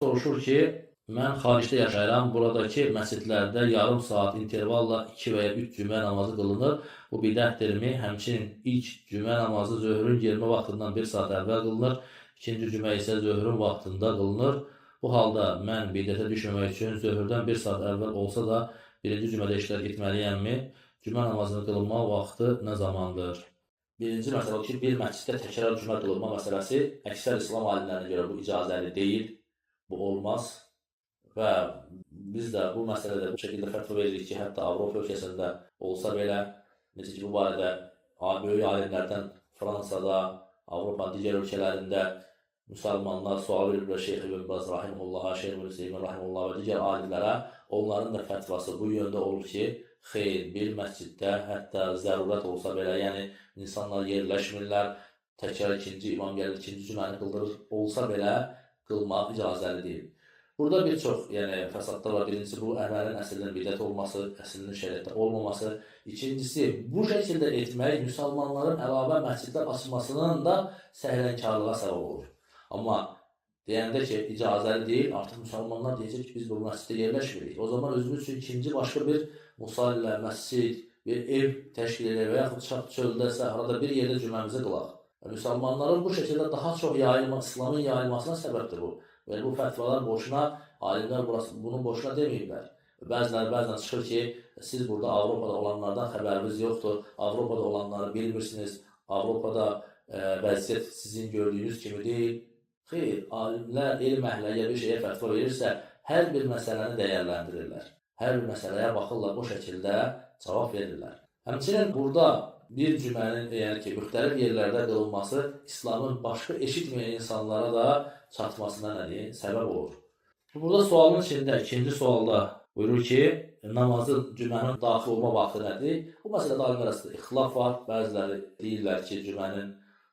Soruşur ki, mən xaricdə yaşayıram, buradakı məscidlərdə yarım saat intervalla 2 və ya 3 cümə namazı qılınır. Bu bidətdirmi? Həmçinin ilk cümə namazı zöhrün girmə vaxtından 1 saat əvvəl qılınır, ikinci cümə isə zöhrün vaxtında qılınır. Bu halda mən bidətə düşməmək üçün zöhrdən 1 saat əvvəl olsa da birinci cümədə iştirak etməliyəmmi? Cümə namazını qılınma vaxtı nə zamandır? Birinci məsələ ki, bir məsciddə təkrar cümə qılınma məsələsi əksər İslam alimlərinə görə bu icazəli deyil, bu olmaz və biz də bu məsələdə bu şəkildə fətva veririk ki, hətta Avropa ölkəsində olsa belə, necə ki, bu barədə böyük alimlərdən Fransada, Avropanın digər ölkələrində müsəlmanlar sual verirlər Şeyx İbn Baz rahimehullaha, Şeyx İbn Hüseyin rahimehullah və digər alimlərə, onların da fətvası bu yöndə olur ki, xeyr, bir məsciddə hətta zərurət olsa belə, yəni insanlar yerləşmirlər, təkrar ikinci imam gəlir, ikinci cüməni qıldırır, olsa belə qılmaq icazəli deyil. Burada bir çox, yəni fəsadlar var. Birincisi bu əməlin əslinin bidət olması, əslinin şəriətdə olmaması. İkincisi, bu şəkildə etmək müsəlmanların əlavə məscidlər açmasının da səhlənkarlığa səbəb olur. Amma deyəndə ki, icazəli deyil, artıq müsəlmanlar deyəcək ki, biz bu məsciddə yerləşmirik. O zaman özümüz üçün ikinci başqa bir musallə, məscid, bir ev təşkil edək və yaxud çıxaq çöldə, səhrada bir yerdə cüməmizi qılaq. Müsəlmanların bu şəkildə daha çox yayılma, İslamın yayılmasına səbəbdir bu. Yəni bu fətvalar boşuna, alimlər bunu boşuna deməyiblər. Bəziləri bəzən çıxır ki, siz burada Avropada olanlardan xəbəriniz yoxdur, Avropada olanları bilmirsiniz, Avropada vəziyyət sizin gördüyünüz kimi deyil. Xeyr, alimlər, elm əhli əgər bir şeyə fətva verirsə, hər bir məsələni dəyərləndirirlər. Hər bir məsələyə baxırlar, o şəkildə cavab verirlər. Həmçinin burada bir cümənin, yəni ki, müxtəlif yerlərdə qılınması İslamın başqa eşitməyən insanlara da çatmasına nədir? Səbəb olur. Burada sualın içində, ikinci sualda buyurur ki, namazın, cümənin daxil olma vaxtı nədir? Bu məsələdə alimlər arasında ixtilaf var. Bəziləri deyirlər ki, cümənin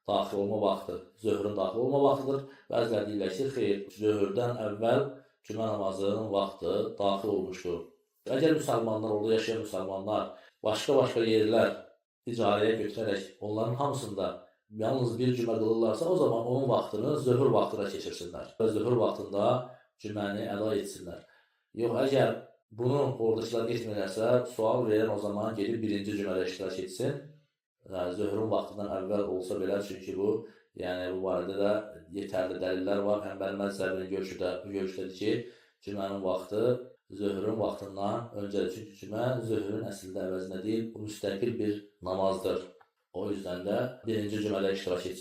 daxil olma vaxtı zöhrün daxil olma vaxtıdır. Bəziləri deyirlər ki, xeyr, zöhrdən əvvəl cümə namazının vaxtı daxil olmuşdur. Əgər müsəlmanlar, orada yaşayan müsəlmanlar başqa-başqa yerlər icarəyə götürərək onların hamısında yalnız bir cümə qılırlarsa, o zaman onun vaxtını zöhr vaxtına keçirsinlər və zöhr vaxtında cüməni əda etsinlər. Yox, əgər bunu oradakılar etmirlərsə, sual verən o zaman gedib birinci cümədə iştirak etsin. Yəni, zöhrün vaxtından əvvəl olsa belə, çünki bu, yəni bu barədə də yetərli dəlillər var. Həmbəli məzhəbinin görüşü də bu görüşdədir ki, cümənin vaxtı zöhrün vaxtından öncədir. Çünki cümə zöhrün əslində əvəzinə deyil, bu müstəqil bir namazdır. O yüzden də birinci cümədə iştirak etsin.